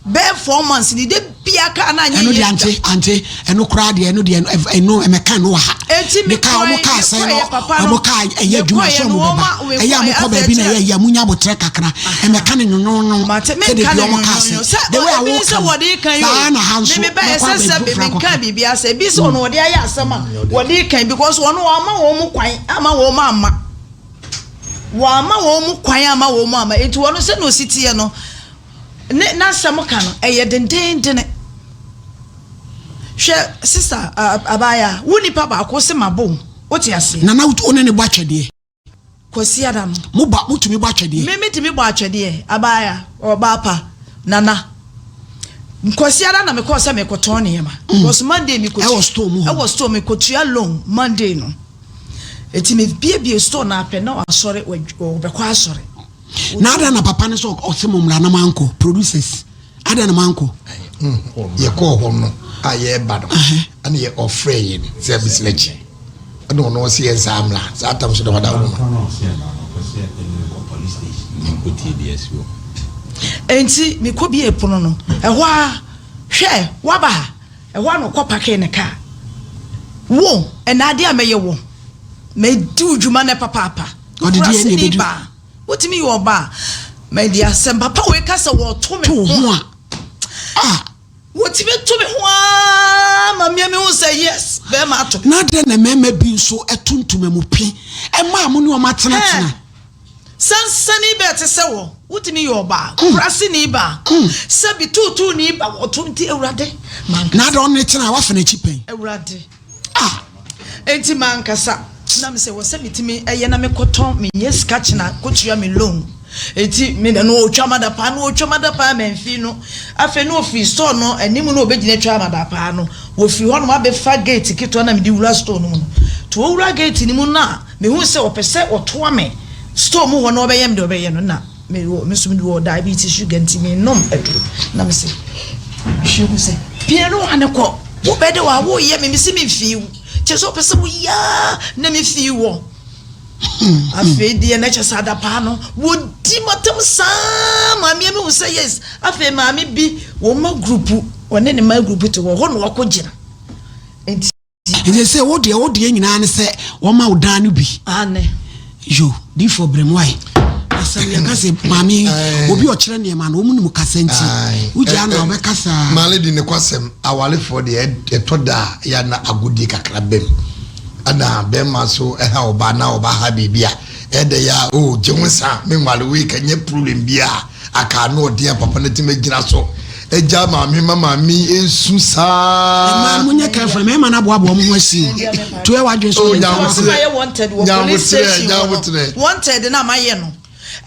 Bɛyɛ 4 months ni de bia kaa na anyɛ ɛno deɛ ante ante ɛno koraa deɛ ɛno deɛ ɛno ɛmɛka no wɔ ha. Eti mi kaa ɔmo kaa sɛn no ɔmo kaa ɛyɛ adwuma sɛ ɔmo bɛba ɛyɛ a mo kɔ baabi na ɛyɛ ɛyɛ mo nya abotire kakra ɛmɛka ne nwonwonwo sɛ de bi ɔmo kaa sɛn the way a wo ka no saa na ha nso mɛkɔ abɛdu fura kɔka. Meka biribi asɛ ebi sɛ ɔno wɔde ayɛ asɛm a wɔde kan because ɔno wɔama wɔn mu kwan ama wɔn ama wɔama wɔn mu kwan ama wɔn mu ama eti wɔn sɛ na osi teɛ no ne n'asɛm ka no ɛyɛ dendendene. Hwɛ sister abaya wo nipa baako se ma bo wote aseɛ. Nana wo ne ne bɔ atwɛdeɛ. Kwasi ada no. Mo ba mo tumi bɔ atwɛdeɛ. Me me tumi bɔ atwɛdeɛ abaya ɔbaa pa nana Kwasi ada na mekɔɔ sɛ mekɔtɔn nneɛma. Because Monday mekɔtua. Ɛwɔ store mu hɔ. Ɛwɔ store mekɔtua loan Monday no. Eti mebiebie store na apɛ na wasɔre wɔbɛkɔ asɔre. Na ada na papa no sɛ ɔsɛ mo mmra na mankɔ producers ada na mankɔ. Yɛkɔɔ hɔ no a yɛreba no ɛna yɛ ɔfrɛ yɛn sɛ abɛsi n'akyi ɛna ɔno ɔsɛ yɛn saa mmra saa tam so na wada hɔ ma. Enti mekɔ bie pono no ɛhɔ a hwɛ waba ha ɛhɔ a na ɔkɔ park ne kaa wo ɛna adeɛ a mɛyɛ wo mɛdi wo dwuma no papaapa. Ɔde di ɛna ebedu. Wotumi yɛ ɔbaa mɛdi asɛm papa wei ka sɛ wɔto me ho a ah wɔtumi to me ho aa ma mmea mi ho sɛ yes bɛrima ato. Na adɛn na mmarima bi nso ɛto ntoma mu pe ɛmaa mo ne wɔn atenatena. Sansani bɛɛ te sɛ wɔ wotumi yɛ ɔbaa kuraseni ba sɛbi tuutuu ni ba wɔto nti awurade. Na adɛn ɔne tena wafa n'akyi pɛn. Awurade. Ah. Enti mankasa na mesɛ wɔ sɛ metumi ɛyɛ na mekɔtɔn menyɛ sika kyena kɔtua me loan eti me na no ɔtwa madapaa no ɔtwa madapaa mamfi no afei no ɔfiri store no anim no ɔbɛgyina twa madapaa no wɔfiri hɔ nom abɛfa gate ketewa na mede wura store no mu no nti wɔwura gate no mu no a mehu sɛ ɔpɛ sɛ ɔtoa me store mu hɔ na ɔbɛyɛ me deɛ ɔbɛyɛ no na me wɔ me so mede wɔ diabetes sugar nti menom aduro na me sɛ hwɛ mu sɛ pie no wane kɔ wobɛde wɔ a woyɛ me mesi memfii wo kyɛ sɛ ɔpɛ sɛ woyaa na mefii wɔ afei deɛ na kyɛ sɛ adapaa no wɔdi matam saa maame mi hu sɛ yes afei maame bi wɔn ma group wɔne ne ma group te hɔ hɔ na wakɔ gyina nti. Nti sɛ wo deɛ wo deɛ nyinaa ne sɛ wɔma wo dan no bi. Ane. Yo difoɔ brɛ mu ayi. Asɛm yɛ ka sɛ maame obi ɔkyerɛ nneɛma no wɔn nim kasa nti wogya na ɔbɛkasa. Maame di ne kwasɛm awalefoɔ deɛ ɛtɔ da a yɛ na agodie kakra bɛm ɛna bɛrima so ɛha ɔbaa na ɔbaa ha biribi a ɛdɛ yɛ a o gye ho sa me nwale wei ka nyɛ problem bi a aka no ɔden a papa no tumi gyina so agya maame ma maame nsu saa. Mmaa mo nyɛ careful mmarima no aboaboa mo ho asi o to yɛ wadwene so. O nyawotirɛ nyawotirɛ nyawotirɛ. Wanted na mayɛ no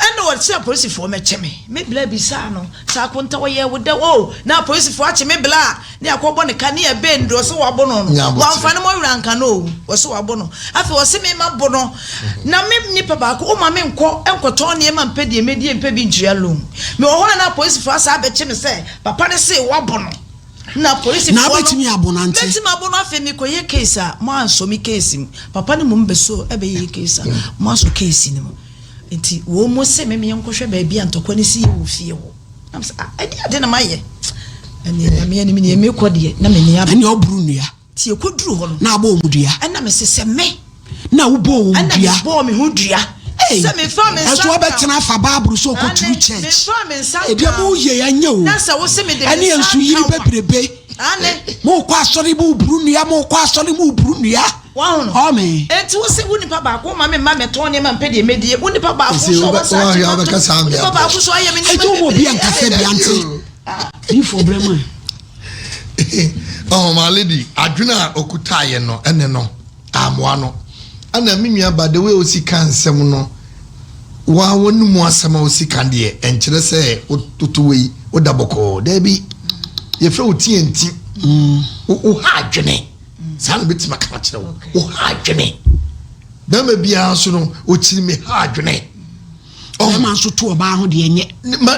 ɛna wɔsɛ apolisifoɔ mɛkyɛ me me bla bisaa no sɛ akonta wɔyɛ wo dɛ o na apolisifoɔ akye me bla ne akɔbɔ ne ka ne ɛbɛn do ɔsɛ wabɔ no no wɔamfa ne mɔwerɛ anka no o wɔsɛ wabɔ no afei wɔsɛ me ma bo no na me nipa baako o ma me nkɔ nkɔtɔn nneɛma mpɛ deɛ mɛdie mpɛ bi ntua loan me wɔ hɔ a na apolisifoɔ asa abɛkye me sɛ papa ne se wabɔ no na apolisifoɔ na abɛtumi abo nante mɛtumi abo no afei mekɔyɛ case a mo ansɔ me case mu papa ne mom bɛso ɛbɛyɛ case a mo asɔ case no mu nti wɔn mo se me meɛnkɔhwɛ baabi a ntɔkwa no si yɛ wɔ fie hɔ nam sɛ ah ɛde ade na mayɛ ɛne nyame anim neɛ mekɔ deɛ na m'ani aba ɛne ɔboro nnua nti ɛkɔduru hɔ no na abɔ wɔn dua ɛna mese sɛ me na wobɔ wɔn ɛna dua mebɔɔ me ho dua sɛ mefa me nsa ɛso ɔbɛtena afa baaburo so ɔkɔturu Ane, church mefa me nsa ebi nka mo yɛ yɛnyɛ o na sɛ wo se mede me ɛne nsa nso yiri nka wo a bebrebe. Mokɔ asɔre mu buru nnua, mokɔ asɔre mu buru nnua. Wahu no? Ɔme. Enti wo se wo nipa baako ma me mma mɛtɔn nneɛma mpɛ deɛ mɛdie. Wo nipa baako Ɛsɛ nso wobɛ- ɔwɔ saa woahwɛ a kyema wobɛka saa to. Wo mmea nipa pɔ. baako nso ayɛ me Enti nneɛma wo ma obi bebree. ankasa bi ante. Difoɔ brɛ mu ɛ. Ɔhɔ my lady, adwene a okutaeɛ no ɛne no amoa no. Ɛna me nua ba the way osi ka nsɛm no, wa wɔn mu asɛm a osi ka deɛ ɛnkyerɛ sɛ wototo wei woda bɔkɔɔ. Daabi, yɛfrɛ wo TNT. Wo wo ha adwene. Saa na bɛtumi aka akyerɛ wo. Wo ha adwene. Bɛrima biara nso no, okyiri me ha adwene. Ɔho. Bɛrima nso to ɔbaa ho deɛ nyɛ.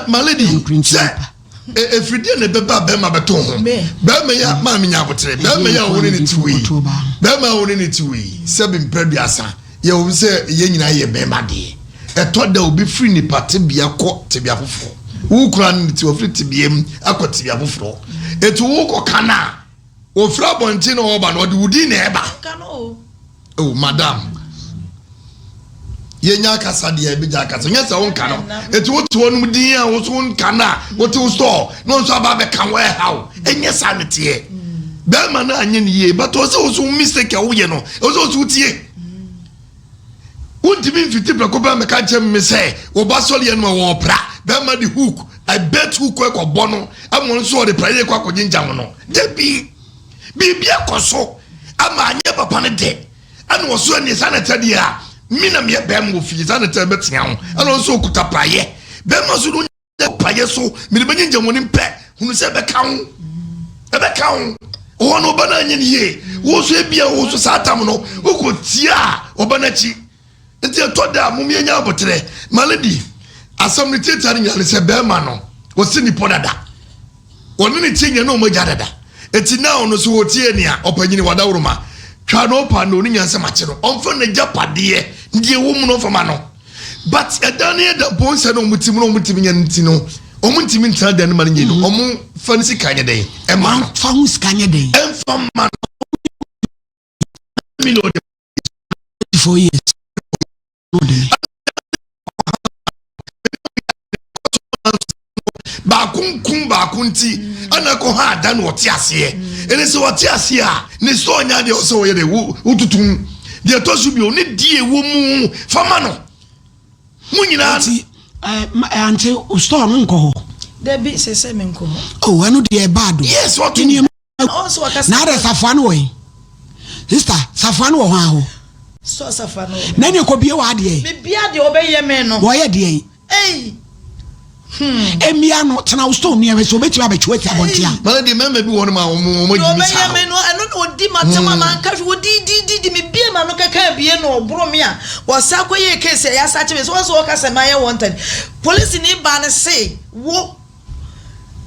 Ma lady Nokorɛ nti sɛ nipa. Efidie na ɛbɛba bɛrima bɛto ho. Bɛrima yi a maa mi nya abotere. Bɛrima yi a wɔne ne ti wei. Bɛrima a wɔne ne ti wei. Sɛbi mpɛ duasa. Yɛ wɔn sɛ yɛn nyinaa yɛ bɛrima deɛ. Ɛtɔ da obi firi nipa tebea kɔ tebea foforɔ. Wo kura ne ti ofiri tebea mu akɔ tebea foforɔ. Etu wo kɔ kan a ofiri abɔnten na ɔba no ɔde wo din na ɛba. Oh madam, yɛnya akasa deɛ ɛbɛgya akasa nyɛ sɛ wonka no ɛti wote hɔ nom din a wo so wonka no a wote wo store na ɔnso aba abɛka wo ɛha wo. Ɛnyɛ saa ne teɛ. Bɛrima no anyɛ ne yie, but ɔsɛ wo so wo mistake a woyɛ no, ɛwɔ sɛ wo so wotie. Wontumi mfiti prɛko pɛ mɛka nkyɛn me sɛ wɔba sɔreɛ no ma wɔɔpra bɛrima de hook ɛbɛt hook ɛkɔbɔ no ama ɔno nso ɔde pra yɛ kɔ akɔgyengya ho no. Dabi, biribi akɔ so ama anyɛ papa no dɛ, ɛna ɔso ɛneɛ saa na ɛtɛ deɛ a me na meyɛ bɛrima wɔ fie, saa na ɛtɛ bɛtea ho, ɛna ɔnso ɔkuta praeɛ bɛrima so no ɔnya praeɛ so mede bɛgyengya wɔn anim pɛ hunu sɛ ɛbɛka ho, ɛbɛka ho ɔhɔ no ɔba no anyɛ ne yie. Wo nso ebia wo nso saa tam no wokɔ tia a ɔba no akyi. Nti ɛtɔ da a mom yɛnya aboterɛ. Ma lady asɛm no tiatia no nyina ne sɛ bɛrima no wɔsi nipɔ dada, wɔne ne tie nyina na ɔmo agya dada, eti na ɔno so wɔtie nea ɔpanyini wadaworoma twa no ɔpa no ɔne nyansa makye no ɔmfa n'agyapadeɛ deɛ ɛwɔ mu no ɔmfa ma no. But ɛdan no yɛ da bɔn sɛ na ɔmo ti mu na ɔmo ntumi nyɛ no nti no ɔmo ntumi ntena dan no ma no nyɛ no, ɔmo fa ne sika nyɛ dɛn ɛma no. Fa ho sika nyɛ dɛn ɛmfa ma no million 4 years. Baako nkum baako nti ɛna kɔ ha ada na ɔte aseɛ. Ɛne sɛ ɔte aseɛ a ne sɛ ɔnya deɛ ɔsɛ ɔyɛ deɛ wotutum deɛ ɛtɔ so bio ne die wɔ mu fama no mo nyinaa. Nti ante store no nkɔ hɔ? Dabi, sɛ sɛ menkɔ hɔ. Oh, ɛno deɛ ɛbaa do. Yes, ɔto. Nneɛma Ɔnso ɔkasa. Na adɛ safoa no wɔ yi, sister, safoa no wɔ hɔ aho? Sɔ safoa no wɔ. Na ne kɔ bie wɔ adeɛ. Bibia deɛ ɔbɛyɛ me no. Wɔyɛ deɛ yi. Ei. Emia no tena wo store nua hwɛ sɛ obetumi abɛtwe wati abɔnten a. Mana deɛ mmarima bi wɔ hɔ nom a wɔn wɔn Deɛ agyimi ɔbɛyɛ saa me o. no, ɛno na ɔdi m'atɛm a manka hwee. Ɔdi di di di me bie m'ano kɛkɛ abie na ɔboro me a wɔsa kɔyɛɛ case a yɛasa akye me. Sɛ wɔn sɛ wɔka sɛ mayɛ wanted. Polisini baa no se wo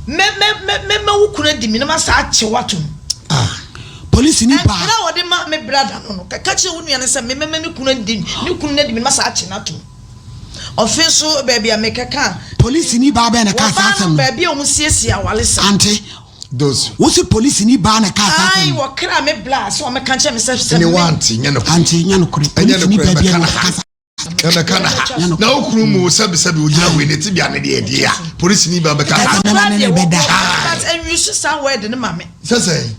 mɛ mɛ mɛ mɛma wo kunu adi me na masa akye wo atom. Ah, polisini baa. Nkra a ɔde ma me brada no no, kɛka kyerɛ wo nua no sɛ me mɛma me kunu adi ne kunu no adi me na masa akye no atom. Ɔfe nso baabi a mekɛka. Polisini baa bɛn na ɛkaa saa Wɔbaa asɛm no no? baabi a wɔsiesie awaresɛm. Ante, Those. wosi polisini baa na ɛkaa saa Ae, asɛm no? wɔkraa me bla sɛ wɔmmɛka nkyerɛ me sɛ sɛ Ne me. wante nyɛ nokorɛ. Ante, nyɛ nokorɛ. Ɛnyɛ Polisini nokorɛ baa bi ɛbɛka a na na ha. ɔkasa. Ɛbɛka na ha. Na wo kunu mu sɛbisɛbi ogyina wei ne tibia ne deɛ deɛ a polisini ba bɛka Ɛka saa. sɛ mɛma ne ne bɛda. But ɛnwisu saa word no ma me. Sɛ sɛn.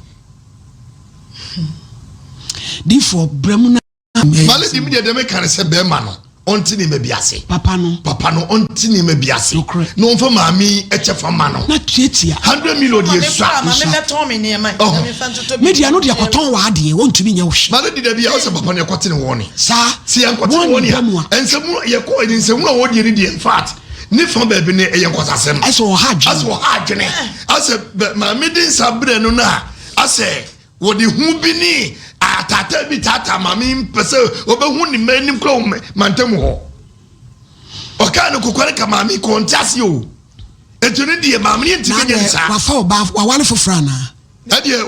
Difoɔ brɛ mu na. Male di mi deɛ deɛ meka ne sɛ bɛrima no ɔnte nneɛma bi ase. Papa no. Papa no ɔnte nneɛma bi ase. Nokorɛ. Na ɔmfa maame yi ɛkyɛ fa ma no. Na tuatua. 100 million deɛ Maame sua. kora maame bɛtɔn me nneɛma yi. Ɔho. Na memfa ntotɔ Me deɛ no biribi. deɛ kɔtɔn wɔ adeɛ wɔntumi nyɛ wo hwee. Male di dabi a ɔsɛ papa no yɛkɔte ne wɔne. Saa. Sɛ yɛnkɔte ne Wɔn wɔne ba mu a a. nsɛm yɛkɔ nsɛm a wɔdie ne deɛ, in fact, ne fa baabi ne ɛyɛ nkɔsasɛm. Ɛsɛ ɔha adwene. Asɛ ɔha adwene. Asɛ maame de nsa brɛ no no a asɛ wɔde hu bi ne ataataa bi taataa maame mpɛ sɛ ɔbɛhu ne mma anim kora wɔ mantam hɔ. Ɔkaa no kokware ka maame kɔ ɔnte ase o. Eti no deɛ maame ne ntumi nyɛ ne saa. Wafa ɔbaa wawale foforɔ anaa? Ɛdeɛ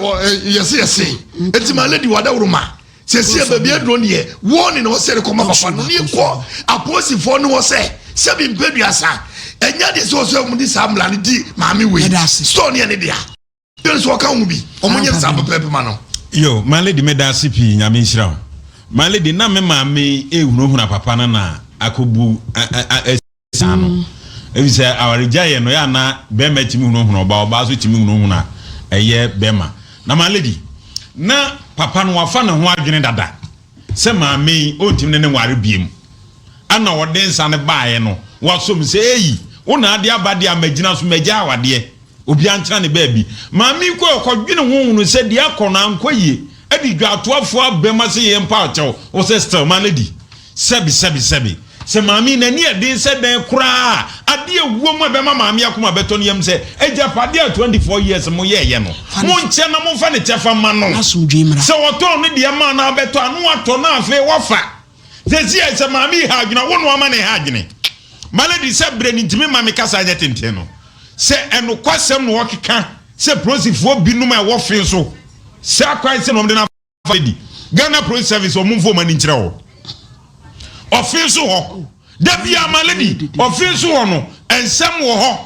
yɛse yɛse eti ma lady wadaworo ma sɛsi baabi aduro deɛ wɔn ne ɔsɛ de kɔma papa no ne kɔ apolisifoɔ no wɔ sɛ sɛbi mpɛduasa ɛnya deɛ sɛ ɔsɛ ɔmo de saa mmara no di maame wei Yɛda ase. store ne yɛ ne dea yɛn nso ɔka ho bi ɔmo nyɛ saa pɛpɛɛpɛ ma no. Yo, my lady, meda ase pii, Nyame nhyira wo. My lady, na me maame ehunahuna papa no na akɔbu saa no. Ebi sɛ awaregyaeɛ no yɛ ana bɛrima tumi hunahuna ɔbaa, ɔbaa nso tumi hunahuna. ɛyɛ bɛrima. Na my lady, na papa no wafa ne ho adwene dada sɛ maame yi ɔntumi ne ne nware biem. Ɛna ɔde nsa no baeɛ no, wasom sɛ ei, wo na ade aba deɛ a magyina so magya awadeɛ. Obiara ntena ne baabi. Maame yi kɔe ɔkɔdwene ho hunu sɛ deɛ akɔ no ankɔ yie. Ɛde dwaatoafoɔ abam ase yɛ mpa ɔkyɛw. Wo sɛ still ma lady. Sɛbi sɛbi sɛbi. Sɛ maame yi n'ani yɛ den sɛ dɛn koraa a, adeɛ ɛwɔ mu a ɛbɛma maame yi akoma bɛtɔ ne yam sɛ agyapadeɛ a 24 years mo yɛɛyɛ no, monkyɛ na momfa ne kyɛfa mma no. Sɛ ɔtɔn ne deɛ ma na abɛtɔ a, na watɔ na afei wafa. Seesei sɛ maame yi ha adwene a, wo na wama ne ha adwene. My lady, sɛ berɛ no ntumi mma me kasa nyɛ tenten no, sɛ ɛnokwasɛm na wɔkeka sɛ polisifoɔ binom a ɛwɔ fe so sɛ akwan sɛ na wɔde no afa di Ghana Police Service wɔn mfo wɔn ani nkyerɛ hɔ ɔfe so hɔ da bia my lady ɔfe so hɔ no nsɛm wɔ hɔ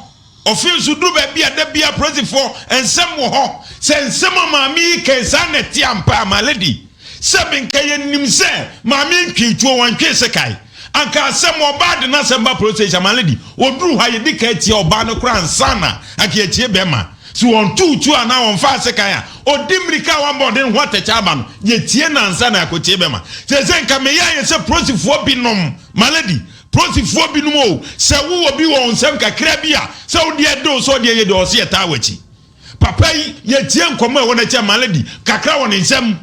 ɔfe so duru baabi a da bia polisifoɔ nsɛm wɔ hɔ sɛ nsɛm a maame yi kɛn saa na ɛte ampa my lady Sɛ me nka yɛnim sɛ maame ntwee tuo wantwee sekan anka asɛm ɔbaa de n'asɛm ba police station my lady ɔduru hɔ a yɛdi kan tie ɔbaa no koraa ansa na anka yɛtie bɛrima so ɔntoo tuo anaa ɔmfaa sekan a ɔdi mmirika a wamba ɔde ne ho atɛkyɛ aba no yɛtie no ansa na yɛakɔtie bɛrima seesei nka meyɛ ayɛ sɛ polisifoɔ binom my lady polisifoɔ binom o sɛ wowɔ bi wɔ wo nsɛm kakra bi a sɛ wodeɛ de wo sɛ ɔdeɛ yɛ deɛ ɔse yɛtaa w'akyi Papa yi, yɛtie nkɔmmɔ a ɛwɔ n'akyi a, my lady, kakra wɔ ne nsam,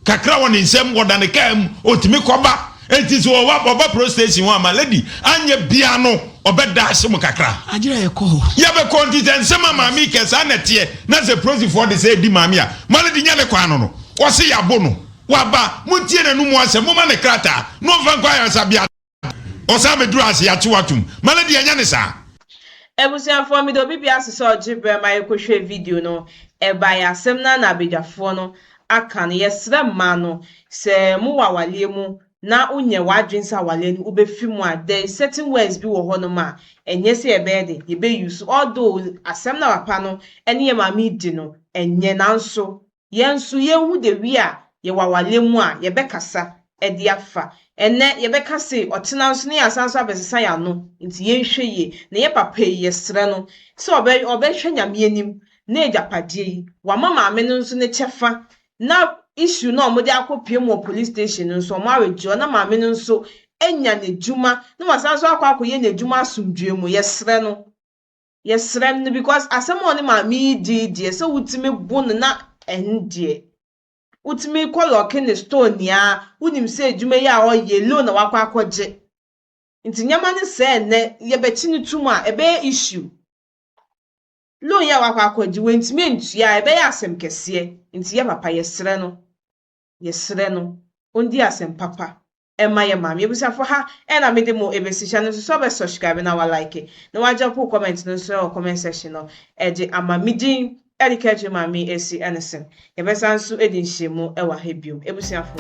kakra wɔ ne nsam, wɔda ne kaa mu, ɔtumi kɔba. Enti sɛ ɔba, ɔba police station hɔ a, my lady, anyɛ bia no, ɔbɛda ahye mu kakra. Agyerɛ yɛkɔ hɔ. Yɛbɛkɔ, nti sɛ nsɛm a maame yi kɛ saa na ɛteɛ, na sɛ polisifoɔ de sɛ ɛdi maame a, my lady nyɛ ne kwan no no, wɔse yɛabo no, waba, montie n'anomu asɛm, momma no krataa, na ɔmfa nkɔ ayaresabea. Ɔsan bɛduru ase yɛakye wo atom. Ma lady ɛnyɛ ne saa. Abusuafoɔ meda obi biara ase sɛ ɔgye berɛ ma yɛkɔhwɛɛ video no ɛbaeɛ asɛm no ara na abadwafoɔ no aka no yɛsrɛ mmaa no sɛ mowɔ awaleɛ mu na wonyɛ w'adwene sɛ awaleɛ no wobɛfiri mu a there is certain words bi wɔ hɔ nom a ɛnyɛ sɛ yɛbɛyɛ den yɛbɛ use although asɛm no a papa no ɛne yɛ maame redi no ɛnyɛ nanso Yɛn nso yɛnhu the wi a yɛwɔ awale mu a yɛbɛkasa de afa. Ɛnnɛ yɛbɛka sei, ɔkyena nso na yɛasan nso abɛsesa yɛn ano, nti yɛnhwɛ yie. Na yɛn papa yi yɛsrɛ no sɛ ɔbɛ ɔbɛhwɛ Nyame anim na agyapadeɛ yi wama maame no nso ne kyɛfa na issue no a wɔde akɔpue mu wɔ police station no nso wɔn aredraw na maame no nso anya n'adwuma na wasan nso akɔ akɔyɛ n'adwuma asomdwoeɛ mu. Yɛsrɛ no. Yɛsrɛ no because asɛm a ɔne maame yi di yi deɛ sɛ wotumi bo no na ɛno deɛ wotumi kɔ lɔke ne store nia wonim sɛ adwuma yi a ɔyɛ loan na wakɔ akɔgye nti nneɛma no sɛɛ nnɛ yɛbɛkye no tum a ɛbɛyɛ issue loan yi a wakɔ akɔgye wantumi antua a ɛbɛyɛ asɛm kɛseɛ nti yɛ papa yɛsrɛ no yɛsrɛ no ɔndi asɛm papa ɛma yɛ maame. Abusuafo ha ɛna mede mo ɛbɛsi hyɛ no nso sɛ ɔbɛ subscribe na wa like na wa drop wo comment no nso ɛwɔ comment section no ɛde ama me din ɛde kɛtwe maame ɛsi ɛne sen yɛbɛsan nso ɛdi nhyiamu ɛwɔ ha biom abusuafo.